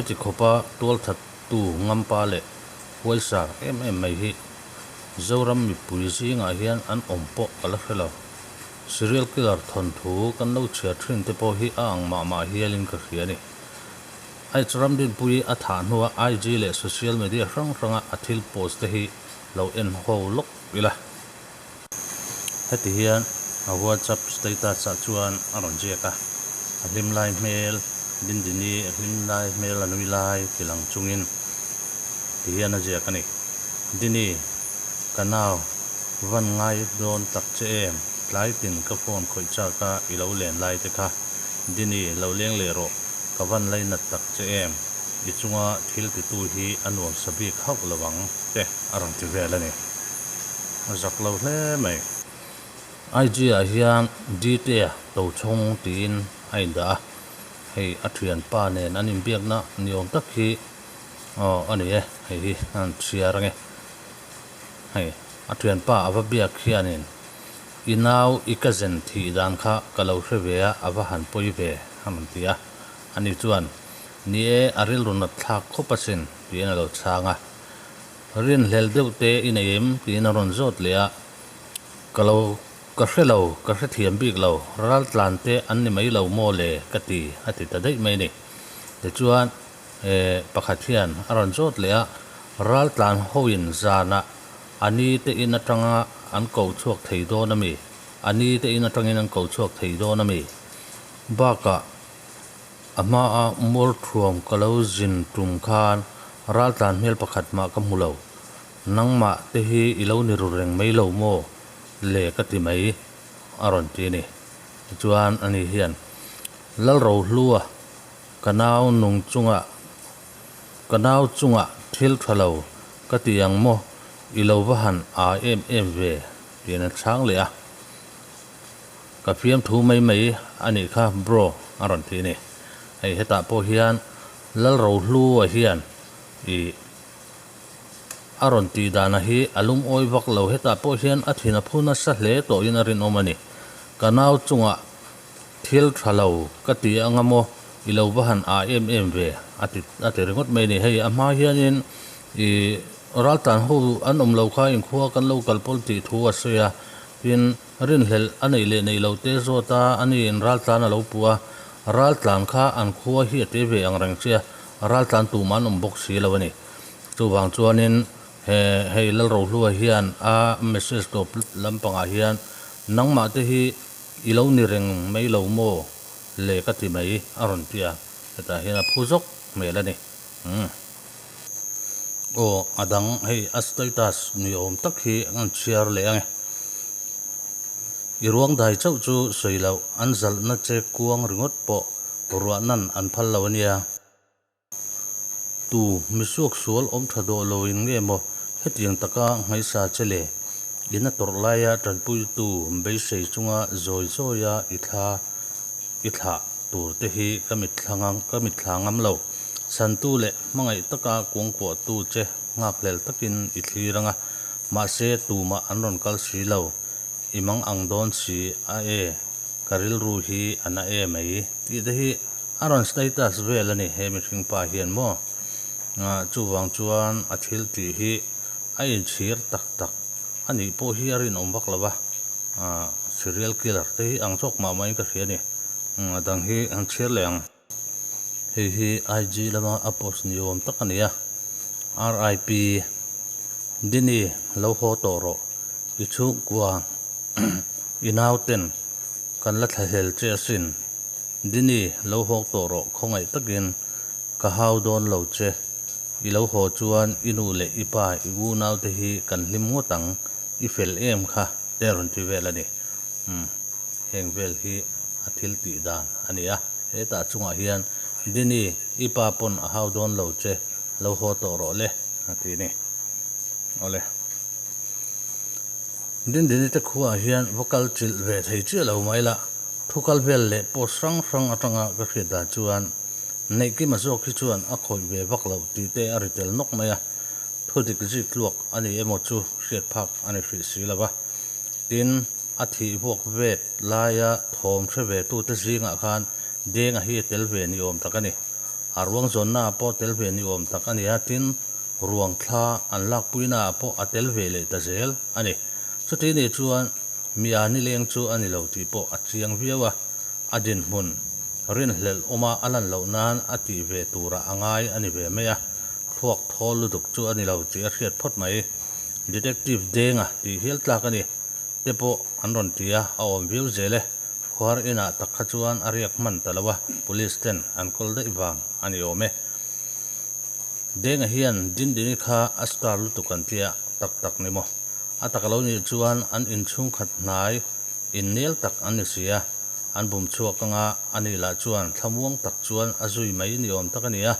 Heti khawpa tualthattu ngampa leh huaisar em em mai hi Zoram mipui zingah hian an awm pawh ka la hre lo. Serial killer thawnthu kan lo chhiar thin te pawh hi a ang mah mah hialin ka hria a ni. H Ramdinpuii a thah hnua IG leh social media hrang hranga a thil post te hi lo en ho lawk ila. Heti hian a WhatsApp status ah chuan a rawn ziak a, a hlim lai hmel, Dindini a hlim lai hmel a nui lai ti lang chungin ti hian a ziak a ni. Dini, ka nau, van ngai dawn tak che em? Tlai tin ka phone khawih chak a i lo len lai te kha. Dini, lo leng leh rawh, ka van lainat tak che em? I chunga thil titu hi a nuam sa bik hauh lo ang te a rawn ti vel a ni. A zak lo hle mai. IG ah hian Dtea Tochhawng tiin a indah a, hei a thianpa nen an inbiakna ni awm tak hi aw a ni e, hei hi a han chhiar ange. Hei a thianpa a va biak hianin i nau i cousin thih dan kha ka lo hre ve a, a va han pawi ve a rawn ti a. Ani chuan, Ni e, a rilru nat thlak khawp asin tiin a lo chhang a. Rinhlel deuh te i nei em? tiin a rawn zawt leh a, Ka lo, ka hre lo, ka hrethiam bik lo, raltlan te an ni mai lo maw le? ka ti, a ti ta daih mai a ni. Tichuan, eh, pakhat hian a rawn zawt leh a, Raltlan hoin zanah a ni te in atanga an ko chhuak thei dawn a mi? A ni te in atangin an ko chhuak thei dawn a mi? Bakah, A hmaa mualthuam ka lo zin tum khan raltlan hmel pakhat mah ka hmu lo. Nangmah te hi i lo ni ru reng mai lo maw le ka ti mai a rawn ti a ni. Tichuan ani hian, Lalrohlua, ka nau nung chungah, ka nau chungah thil tha lo ka ti ang maw i lo va han a em em ve tiin a chhang leh a. Ka fiamthu mai mai a nih kha bro a rawn ti a ni. Hei hetah pawh hian Lalrohlua hian ih a rawn tih dana hi a lungawi vak lo. Hetah pawh hian a thin a phu nasa hle tawhin a rinawm a ni. Ka nau chungah thil tha lo ka ti anga maw i lo va han ah em em ve a ti a ti ringawt mai a ni. Hei a hma hianin ih raltlan ho an awm lo kha inkhua kan lo kalpawl tih thu a sawi a, tin Rinhlelh a neih leh neih lo te zawt a, a niin raltlan a lo puh a, raltlan kha an khua hi a te ve ang reng che a, raltlan tumah an awm bawk si lo a ni. Chuvang chuanin he hei Lalrohlua hian a message tawp lampangah hian nangmah te hi i lo ni reng mai lo maw le ka ti mai a rawn ti a, hetah hian a phu zawk hmel a ni. Umm. Aw a dang hei a status ni awm tak hi an chhiar leh ang e. I ruang dai chauh chu sawi loh an zalhna che kuang ringawt pawh ruah nan an phal lo a nia. Tu misuak sual awm tha dawh lo in nge maw hetiang taka nghaisa che le? In a tawrh laia tanpuitu beisei chunga zawi zawia i thla i thlah tur te hi ka mitthla ka mitthla ngam lo. Chhantu leh hmangaih taka kuangkuahtu che nghakhlel takin i thlir ang a, mahse tumah an rawn kal si lo. I mang ang dawn si a e, ka rilru hi a na e mai. Tih te hi a rawn status vel a ni he mihring pa hian maw. Chuvang chuan a thil tih hi a inchhir tak tak a nih pawh hi a rinawm vak lo va. Serial killer te hi ang zawk mah mahin ka hria a ni. A dang hi an chhiar leh ang. Hei hi IG lama a post ni awm tak a ni a. RIP Dini lo haw tawh rawh. I chhungkua i nauten kan la thlahlel che asin. Dini lo haw tawh rawh khawngaih takin ka hau dawn lo che. I lo haw chuan i nu leh i pa i unaute hi kan hlim ngawt ang. I fel em kha te rawn ti vel a ni. Umm heng vel hi a thil tih dan a ni a, hetah chungah hian Dini i pa pawn a hau dawn lo che, lo haw tawh rawh le a ti a ni. Awle. Dindini te khuaah hian va kal chilh ve thei chiah lo mai la, thu kal vel leh post hrang hrang atanga ka hriat dan chuan Neihkima zawk hi chuan a khawih ve vak loh tih te a ri tel nawk mai a, Thu dik zik tluak a ni emaw chu hriat phak a ni hrih si lo va. Tin, a thih vuak vet laia thawm hre ve tute zingah khan Denga hi a tel ve ni awm tak a ni. A ruang zawnna ah pawh tel ve ni awm tak a ni a, tin, ruang thla an lakpuina ah pawh a tel ve leh ta zel a ni. Chuti nih chuan mi a nileng chu a ni lo tih pawh a chiang viau a, a dinhmun rinhlelh awma a lan loh nan a tih ve turah a ngai a ni ve mai a, thluak thawl lutuk chu a ni lo tih a hriat phawt mai. Detective Denga tih hial tlak a ni. Te pawh an rawn ti a, a awm viau zel e. Khuar inah tak kha chuan a riak hman ta lo a, police ten an kawl daih vang a ni awm e. Denga hian Dindini kha a star lutuk an tia tak tak ni maw? A tak lo nih chuan an inchhungkhat hnai innel tak an ni si a, an bum chhuak anga a nih lah chuan thlamuang tak chuan a zui mai ni awm tak a ni a.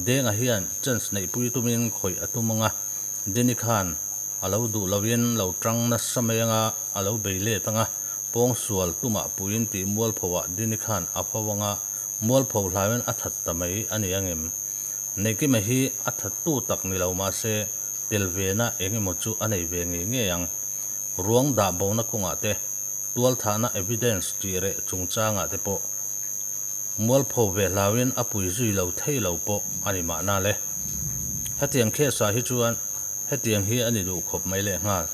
Denga hian chance neihpui tumin khawih a tum anga Dini khan A lo duh loin lo tang nasa mai anga a lo bei let anga pawngsual tumah puiin tih mualphoah Dini khan a fo anga mualpho hlauin a that ta mai a ni angem? Neihkima hi a thattu tak ni lo mahse tel vena eng emaw chu a nei ve ngei ngei ang. Ruang dah bona kawngah te, tualthahna evidence tih reh chungchangah te pawh mualpho ve hlauin a pui zui lo thei lo pawh a ni mahna le. Hetiang case ah hi chuan Hetiang hi a ni duh khawp mai lehnghal.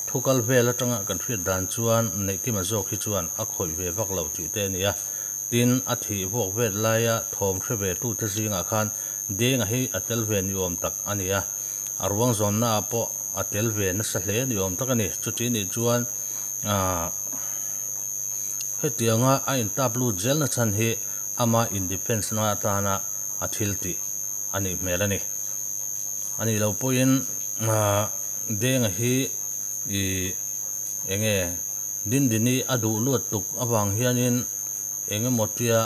Thu kal vel atanga kan hriat dan chuan Neihkima zawk hi chuan a khawih ve vak lo tih te a ni a. Tin, a thih vuak vet laia thawm hre ve tute zingah khan Denga hi a tel ve ni awm tak a ni a. A ruang zawnnaah pawh a tel ve nasa hle ni awm tak a ni. Chuti nih chuan hetianga a intap lut zelna chhan hi ama in-defence na atana a thil tih a nih hmel a ni. A nih loh pawhin Denga hi ih eng nge Dindini a duh luat tuk avang hianin eng emaw tia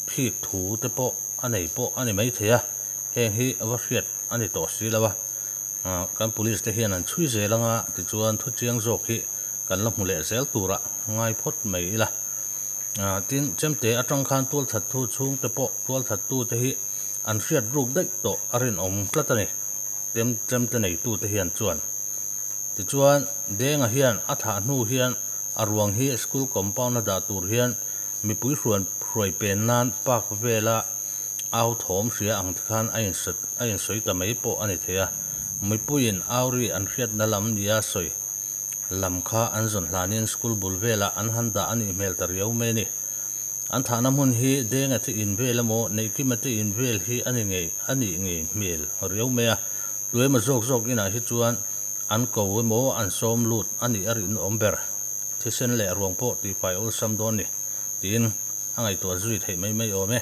phik thu te pawh a nei pawh a ni maithei a, heng hi va hriat a ni tawh si lo a, kan police te hian an chhui zel anga tichuan thu chiang zawk hi kan la hmu leh zel turah ngai phawt mai ila. Tin, chemte atang khan tualthattu chhungte pawh tualthattute hi an hriat ruk daih tawh a rinawm tlat a ni, tem chemte neitute hian chuan. Tichuan, Denga hian a thah hnu hian a ruang hi school compound a dah tur hian mipui hruan hruai pen nan park vela au thawm hria ang te khan a a insawi ta mai pawh a ni thei a, mipuiin au ri an hriatna lam nia sawi lam kha an zawn hlanin school bul velah an han dah a nih hmel ta riau mai a ni. An thahna hmun hi Denga te in vel emaw Neihkima te in vel hi a ni ngei a nih ngei hmel riau mai a, tuemaw zawk zawk inah hi chuan an ko emaw an sawm lut a nih a rinawm ber. Thisen leh ruang pawh tihfai awlsam dawn ni tiin a ngaihtuah zui theih mai mai awm e.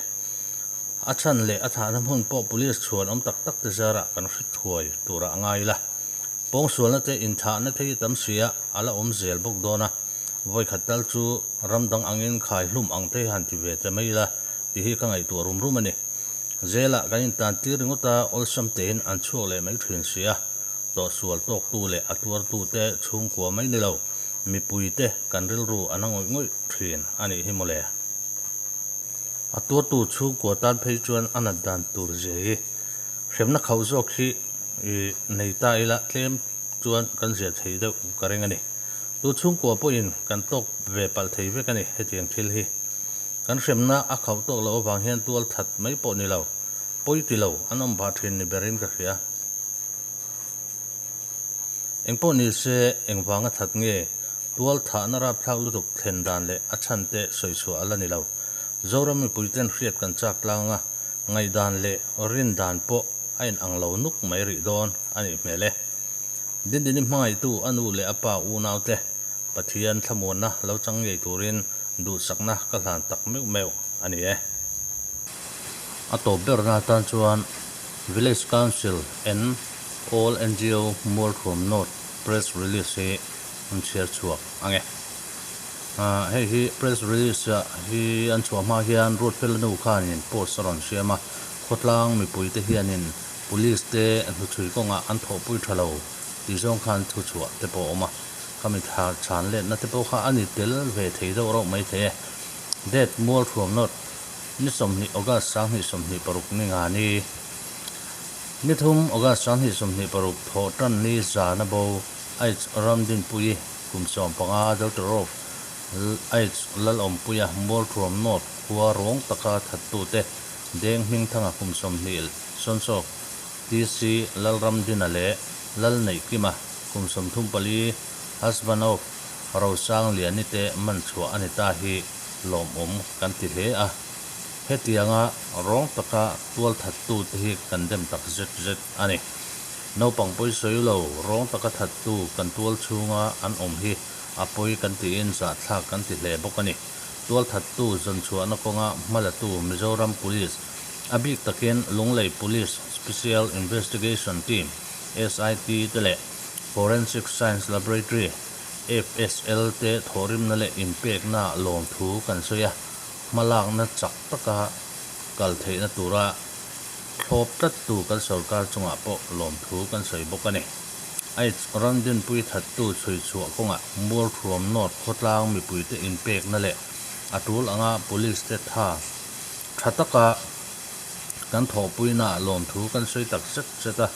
A chhan leh a thahna hmun pawh police chhuan awm tak tak te zarah kan hre thuai turah a ngai ila. Pawngsualna te inthahna te hi tam sia a la awm zel bawk dawn a, vawikhat tal chu ram dang angin khai hlum ang te hi han ti ve ta mai ila tih hi ka ngaihtuah rum rum a ni. Zelah kan intan tir ringawt a, awlsam tein an chhuak leh mai thin si a, tawhsual tawktu leh a tuartu te chhungkua mai ni lo, mipui te kan rilru an a ngawih ngawih thin a nih hi mawle. A tuartu chhungkua tan phei chuan a nat dan tur zia hi hremna khauh zawk hi nei ta ila tlem chuan kan zia thei deuh ka ring a ni. Tu chhungkua pawhin kan tawk ve palh thei vek a ni hetiang thil hi. Kan hremna a khauh tawk loh avang hian tual that mai pawh ni lo, pawi ti lo an awm phah thin ni berin ka hria. Engpawh ni se engvanga that nge Tual thahna rapthlak lutuk thlen dan leh a chhan te sawi chhuah a la ni lo. Zoram mipui ten hriat kan chak tlang a, ngaihdan leh rin dan pawh a in ang lo nuk mai rih dawn a nih hmel e. Dindini hmangaihtu a nu leh a pa unau te Pathian thlamuanna lo chang ngei turin duhsakna ka hlan tak meuh meuh a ni e. A tawp berna atan chuan Village Council and All NGO Mualthuam North Press Release hi an chhiar chhuak ang e. Hei hi Press Release hi an chhuah hma hian Ruatfela nu khanin post a rawn siam a, khawtlang mipuite hianin Police te hnuchhui kawngah an thawhpui tha lo tih zawng khan thuchhuah te pawh a awm a. Khami thar chhan letna te pawh kha a ni tel ve thei deuh rauh mai thei e. Date mual thuam nawt ni 20 August 2026 ni nga ni. Ni thum August 2026 thawh tan ni zana bo H Ramdinpuii kum 15 Doctor of H Lalawmpuia mual thuam nawt khua ruang taka thattute Denghmingthanga kum 20, sons of TC Lalramdina leh Lalneihkima kum 34, husband of Rosangliani te man chhuah a ni ta hi lawmawm kan ti hle a. Hetianga rawng taka tualthattu te hi kan dem tak zet zet a ni. Naupang pawi sawi lo rawng taka thattu kan tual chhunga an awm hi a pawi kan tiin zahthlak kan ti hle bawk a ni. Tualthattu zawnchhuahna kawnga hmalatu Mizoram Police, a bik takin Lunglei Police Special Investigation Team, SIT, te leh Forensic Science Laboratory, FSL, te thawhrimna leh inpekna lawmthu kan sawi a, hmalakna chak taka kal theihna tura thlawp tlattu kan sorkar chungah pawh lawmthu kan sawi bawk a ni. Aids ram dinpui thattu chhui chhuah kawngah Mualthuam North khawtlang mipuite inpekna leh a tul anga Police te tha tha taka kan thawhpuinaah lawmthu kan sawi tak zet zet a.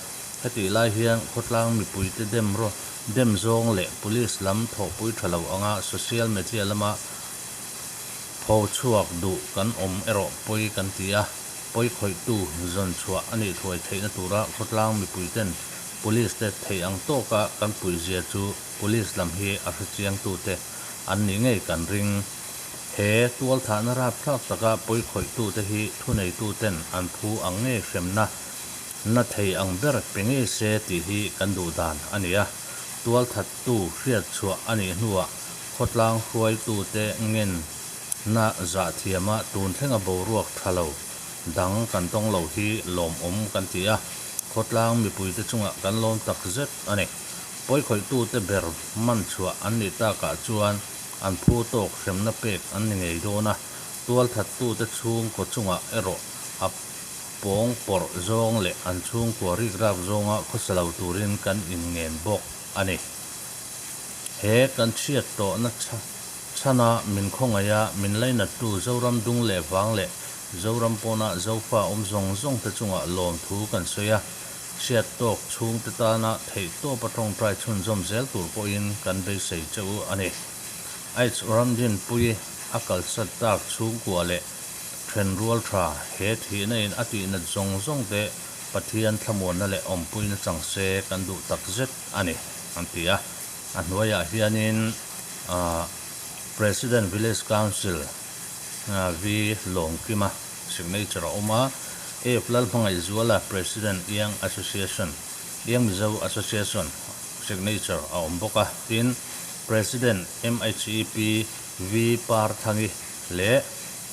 Hetih lai hian khawtlang mipuite dem rawh dem zawng leh Police lam thawhpui tha lo anga social media lama pho chhuak duh kan awm erawh pawi kan ti a. Pawi khawihtu zawn chhuah a nih thuai theihna tura khawtlang mipuiten Police te theih ang tawka kan puihzia chu Police lam hi a hrechiangtute an nih ngei kan ring. He tualthahna rapthlak taka pawi khawihtute hi thuneituten an phu ang ngei hremna na thei ang ber pe ngei se tih hi kan duh dan a ni a. Tualthattu hriat chhuah a nih hnuah khawtlang hruaitute ngen na zahthiama tun thlenga boruak tha lo dang kan tawng lo hi lawmawm kan ti a, khawtlang mipuite chungah kan lawm tak zet a ni. Pawikhawihtute ber man chhuah an nih takah chuan an phu tawk hremna pek an ni ngei dawn a, tualthattute chhungkaw chungah erawh a pawng pawrh zawng leh an chhungkua rikrap zawnga khawsa lo turin kan inngen bawk a ni. He kan chhiat tawhna Chhana min khawngaih a, min lainattu Zoram dung leh vang leh Zoram pawna Zofa awm zawng zawng te chungah lawmthu kan sawi a, chhiat tawk chhungte tana theihtawpa tawngtai chhunzawm zel tur pawhin kan beisei che u a ni. Aids Ramdinpui a kalsat tak chhungkua leh thenrual tha he thihna in a tihnat zawng zawng te Pathian thlamuanna leh awmpuina chang se kan duh takzet a ni, an ti a. A hnuaiah hianin President Village Council V Lawngkima signature a awm a, F Lalhmangaihzuala President Young Association Young Mizo Association signature a awm bawk a, tin President MHEP V Parthangi leh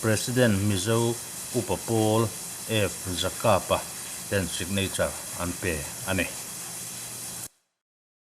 President Mizo Upa Pawl F Zakapa ten signature an pe a ni.